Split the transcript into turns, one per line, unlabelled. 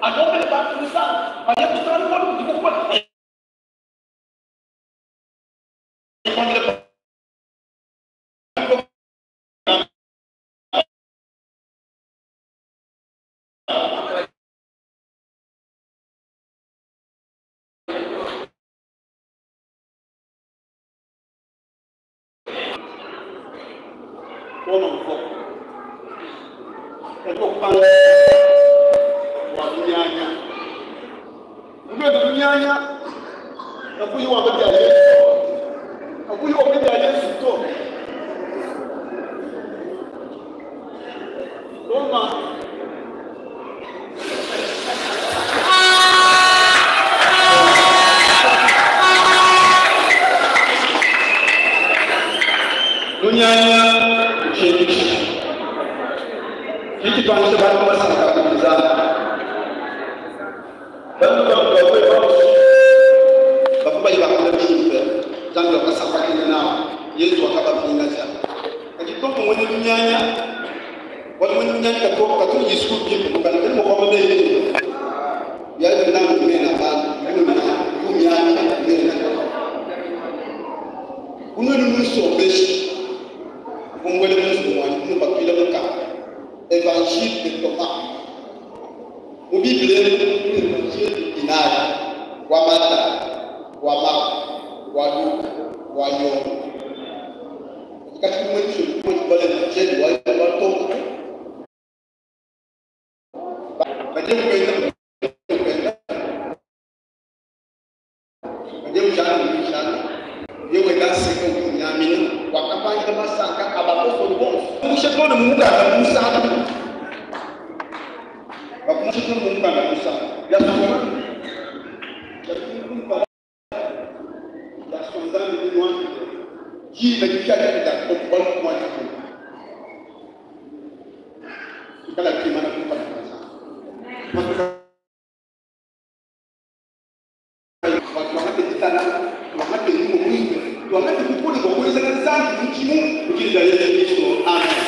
Alombele bantu musangu baye kusangana bualu budi bukole. Koma mukoko. Katika kupanga wa lunyanya. Lugendo lunyanya nakuyiwa bya Yesu. Nakuyiwa bya Yesu to. Koma lunyanya kintu kikipangisha bantu basanga kukizana bantu bakwe bakuba bakula bimpe Nzambi wakasambakina nawo Yesu akabapingaza kati toko mwenye lunyanya wali mwenye lunyanya katoko katuli jisukulu bimpe mukana kali mukwamba bebe yali nangu mena bantu kumyanya mena kuno lumusombeshi kungwele muzu mwanyi kuno bakwila mukaka évangile de Thomas mu Bible évangile inali wa Mata wa Marko wa Luka wa Yohana kati kumwe kumwe évangile wa wa Thomas baje kwenda kwenda baje mjana mjana yewe gaseka kunyamina wakapanga masanga abapostoli bonso mushatone mumuganda musana bakumushatone mumuganda musana yasonga yasonga minwa jina kifya kida kwa kwa kala kimana kupata tuangate ditana tuangate nyimo mwingi tuangate kukuli kwa kuweza Nzambi muchimu mujina Yesu Kristo amen.